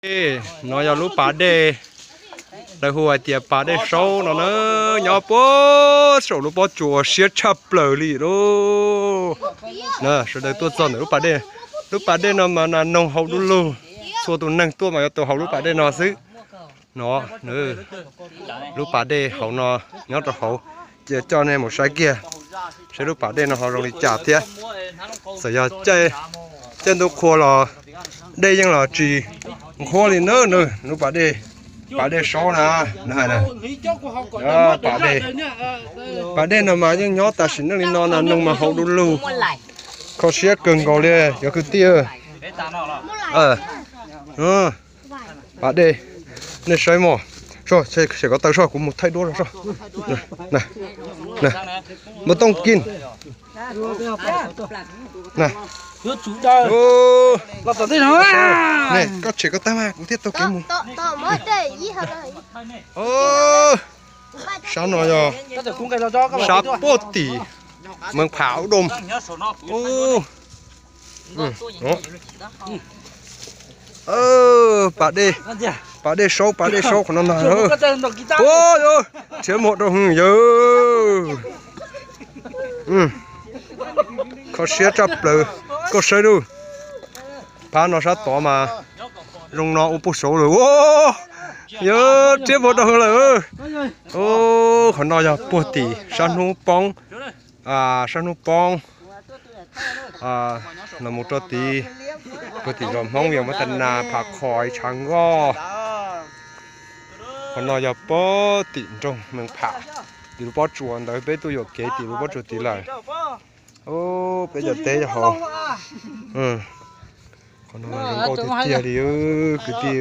Ej, no yog lub pas dej, lawv hu hais tias pas dej Saub no na, nyob puag saum lub pob tsuas uas siab tshaj plaws li lauj. Na, sawv daws tuaj txog ntawm lub pas dej, lub pas dej no mas nas noog haus du lug, txhua tus neeg tuaj mas yuav tau haus lub pas dej no xwb. No, lub pas dej hauv no, nyob rau hauv, cia coj nej mus saib kiag, saib lub pas dej no ho zoo li cas thiab. Txawm yog caij ntuj qhua los dej yeej los tsis nqhuab li na. Lub pas dej, pas dej Saub na, na, pas dej, pas dej no mas yeej nyob tam sim neej li no, nas noog mas haus du lug, kho siab kawg nkaus li cov kwv tij. Pas dej, nej saib mog, seb ko taw soj, kuv mus thaij duab soj. Npawg Tooj Kim, koj tshem ko taw mas kuv thiaj taug kev mus. Sab no yog sab puag tim Meej Pham Ub Doo. Pas dej, pas dej Saub, pas dej Saub qhov no na. Rhiab muag rau hwv yawg. Kho siab tshaj plaws, koj saib lauj. Phab no sab tod mas zoo no ua puag saud lawm. Yawg, rhiab muag rau hwv lawm. Qhov no yog puag tim sab hnub poob, sab hnub poob los mus rau tid, puag tim zos Hmoob Vias Mab Tas Nas, Pham Qhos, Tshav Nkoj. Qhov no yog puag tim nroog Meej Pham, tim lub pob tsuas ntawd, peb tuaj yuam kev tim lub pob tsuas tid lawm. Peb cov teb yog hauv. Qhov no zoo nkauj tiag tiag li kwv tij.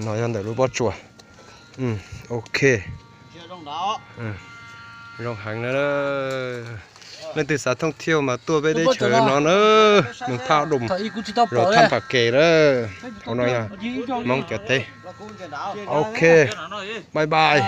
No yog ntawm lub pob tsuas. Ok. Zoo heev na. Leej twg xav thooj thiaj mas tuaj peb teb chaws no na, Meej Pham Ub Doo, zos Thaj Npam Kev na. Hauv no yog Hmoob cov teb. Ok, bye bye.